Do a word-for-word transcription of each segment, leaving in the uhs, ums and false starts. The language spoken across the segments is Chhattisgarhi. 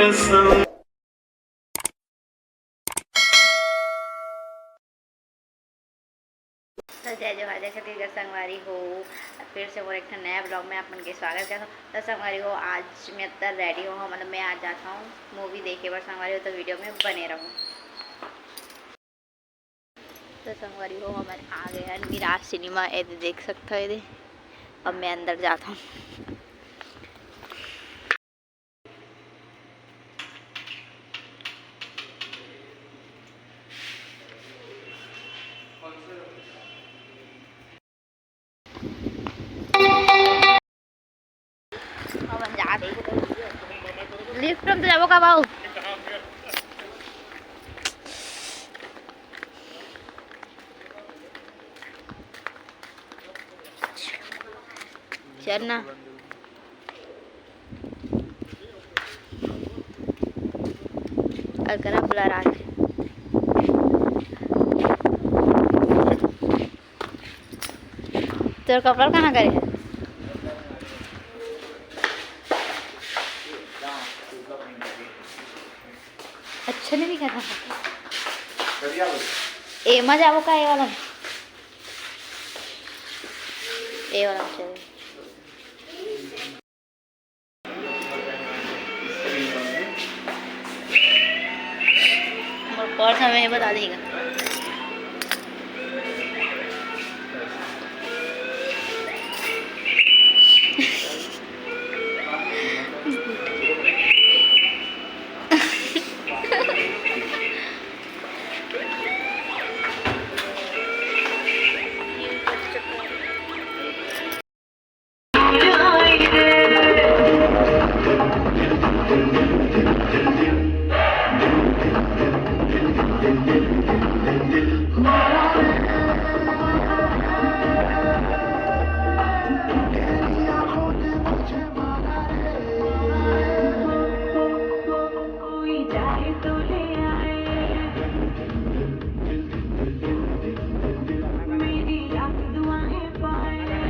तो जय जोहार, जय छत्तीसगढ़ संगवारी हो। फिर से मोर एक ठन नया ब्लॉग में आप मन के स्वागत करत हूँ। तो संगवारी हो, आज मैं अत्तर रेडी हो हूँ, मतलब मैं आज जात हूँ मूवी देखे बर। संगवारी हो, तो वीडियो में बने रहू। तो संगवारी हो, हमन आ गए हैं विराट सिनेमा, ये दे देख सकते हो, ये दे। अब मैं अंदर जाता हूँ। लिफ्ट में तो जाबो का बाऊ? चल ना। अउ करा ब्लर आगे। तोर कपड़ा कहाँ करे है? अच्छा नहीं दिखा था। एमा जाबो का, ए वाला? ए वाला चल। मोर पर्स हमें बता देगा।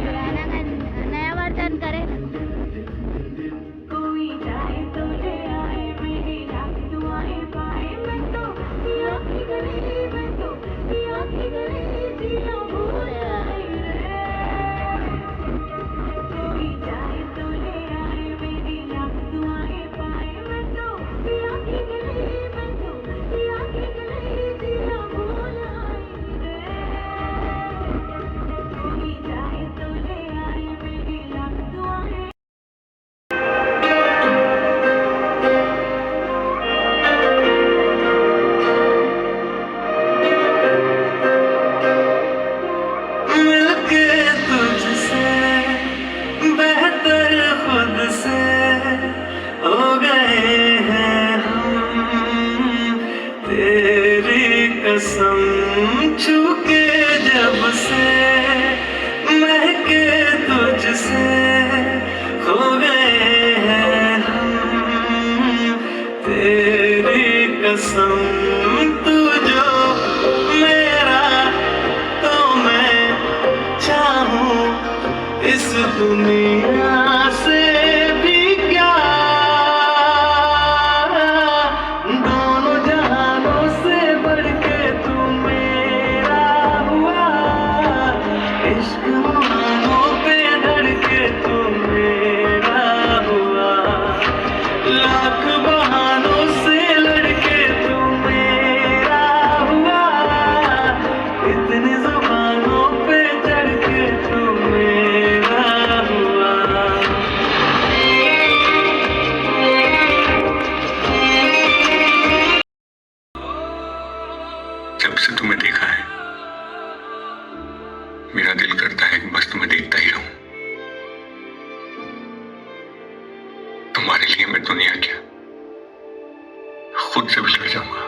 गाना का नया वर्जन करे ना। मिलके तुझसे बेहतर खुद से हो गए हैं हम। तेरी कसम छू के जब से महके तुझसे हो गए हैं हम। तेरी कसम तू जो मेरा, तो मैं चाहूँ इस दुनिया से भी क्या। दोनों जहानों से बढ़ के तू मेरा हुआ। इश्क मानो पे धड़के तू मेरा हुआ। लाख बहानों से लड़के तू मेरा हुआ। इतनी जुबानों पे चढ़ के तू मेरा हुआ। जब से तुम्हें देखा है, मेरा दिल करता है कि बस तुम्हें देखता ही रहूं। तुम्हारे लिए मैं दुनिया क्या, खुद से भी लड़ जाऊंगा।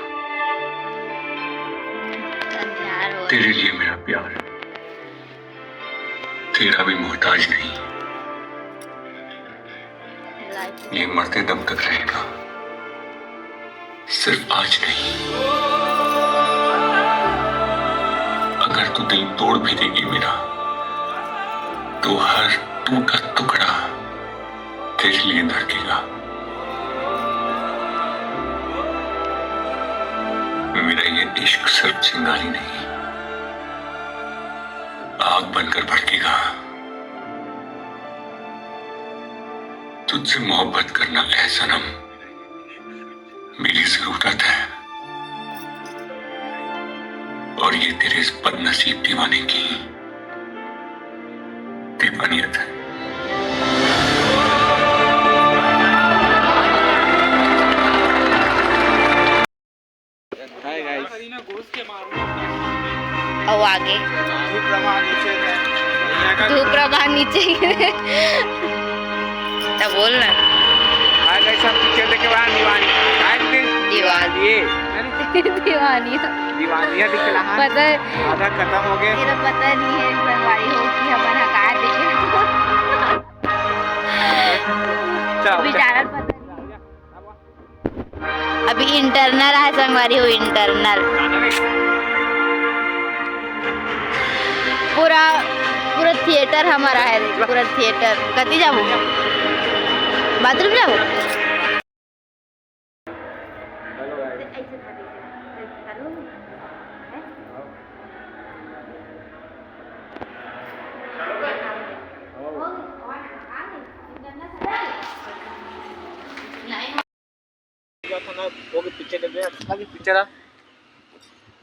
तेरे लिए मेरा प्यार तेरा भी मोहताज नहीं। ये मरते दम तक रहेगा, सिर्फ आज नहीं। अगर तू दिल तोड़ भी देगी मेरा, तो हर टूटा टुकड़ा तेरे लिए धड़केगा। इश्क सिर्फ चिंगारी नहीं, आग बनकर भड़केगा। तुझसे मोहब्बत करना है सनम, मेरी जरूरत है। और ये तेरे इस बदनसीब दीवाने की दीवानियत है। Hi guys. और आगे धूप रहा नीचे गिरे। तो बोल ना। हाय गाइस, हम पिक्चर देखे बाद दीवानी। हाय दीदी। दीवानी। ये दीवानी। दीवानिया दिखला। पता है, आधा खत्म हो गए। मेरा पता नहीं है संगवारी हो कि हमन ह का देखे। चलो, अभी डालत पता नहीं। अभी इंटरनल है संगवारी हो, इंटरनल। पूरा पूरा थिएटर हमारा है, पूरा थिएटर। कति जाबो? बाथरूम जाबो? पिक्चर देख रहे हैं, अच्छा लगी पिक्चर।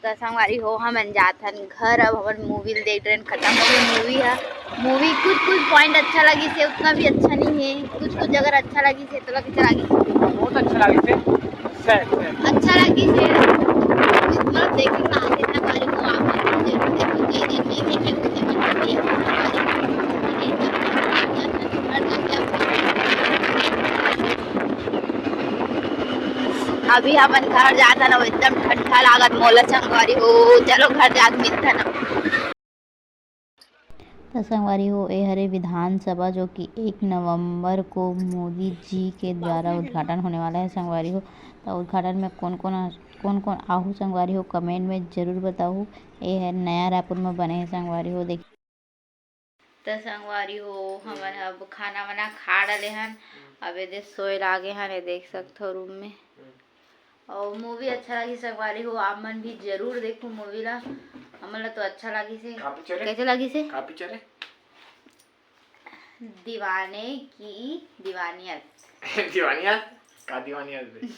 तो संगवारी हो, हमन जात हन घर। अब हमन मूवी देख रहे हैं, खत्म हो गई मूवी है। मूवी कुछ कुछ पॉइंट अच्छा लगी से, उतना भी अच्छा नहीं है। कुछ कुछ अगर अच्छा लगी से तो लगे चला गई। बहुत अच्छा लगी थे। Sad sad. अच्छा लगी से मतलब देखे ना, संगवारी हो, आप लोग जरूर देखो। ये देखिए, देखिए, मुझे बता दिया। अभी हमन घर जात हन, एकदम ठंडा लागत मोला संगवारी हो। चलो घर जात मिलथन। तो संगवारी हो, ए हरे विधानसभा, जो कि एक नवंबर को मोदी जी के द्वारा उद्घाटन होने वाला है संगवारी हो। तो उद्घाटन में कौन कौन कौन कौन आहू संगवारी हो, कमेंट में जरूर बताहू। ए हर नया रायपुर में बने है संगवारी हो। देख तो संगवारी हो, हमन अब खाना वाना खा डाले हन। अब एदे सोए लागे हन, ये देख सकथो रूम में। और मूवी अच्छा लगी संगवारी हो, आप मन भी जरूर देखो मूवी ला। हमन ला तो अच्छा लगी से। का पिक्चर है? कैसे लगी से? का पिक्चर है? दीवाने की दीवानियत। दीवानिया? का दीवानिया बे?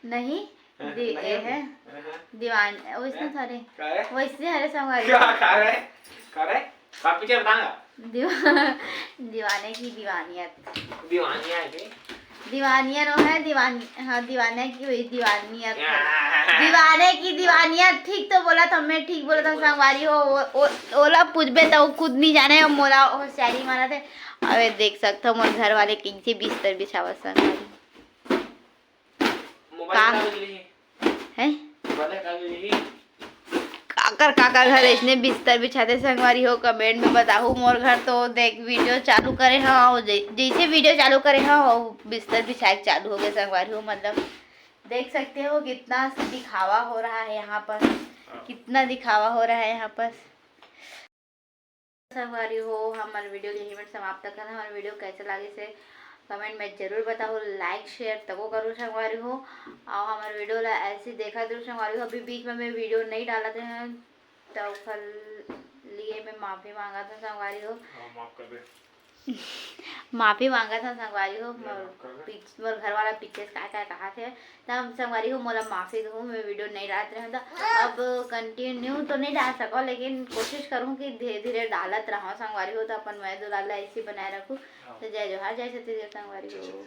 नहीं, हाँ, दे- नहीं ए है? है हाँ, हाँ। दीवान वैसे सारे का है? वैसे हरे संगवारी। का का है? का है? का पिक्चर बताना। दीवा- दीवाने की दीवानियत। दीवानिया है बे। दीवानिया नो है दीवान हाँ, दीवाने की वही दीवानियत है। या। दीवाने की दीवानियत। ठीक तो बोला था मैं, ठीक बोला था संगवारी हो। वो- वो- ओला पूछबे तो वो खुद नहीं जाने, मोला होशियारी मारा थे। अबे देख सकता हूँ मोर घर वाले कैसे बिस्तर बिछावा संगवारी। मोबाइल का? का बिजली है? है मोबाइल का बिजली है? काकर काकर घर इसने बिस्तर बिछाते संगवारी हो, कमेंट में बताहू। मोर घर तो देख वीडियो चालू करे हो, जै- जैसे वीडियो चालू करे हो, बिस्तर बिछाए के चालू हो गए संगवारी हो। मतलब देख सकते हो कितना दिखावा हो रहा है यहाँ पर, कितना दिखावा हो रहा है यहाँ पर। संगवारी हो, हमर वीडियो यही में समाप्त करना। हमर वीडियो कैसे लगे से कमेंट में जरूर बताओ, लाइक शेयर तको करो संगवारी हो। और हमर वीडियो ला ऐसे देखा करो संगवारी हो। अभी बीच में मैं वीडियो नहीं डालते हैं तो ओकर लिए मैं माफी मांगा था संगवारी हो। हाँ, माफ कर दे। माफी मांगा था संगवारी हो। मोर माफ कर दे। पीछ- मोर घर वाला पीछे से का का कहा थे, तब संगवारी हो मोला माफी दो, मैं वीडियो नहीं डालत रहे तो। अब कंटिन्यू तो नहीं डाल सको, लेकिन कोशिश करूँ कि धीरे धीरे डालत रहूँ संगवारी हो। तो अपन मैं दुलार ला ऐसे बनाए रखूँ। तो जय जोहार, जय छत्तीसगढ़ संगवारी हो।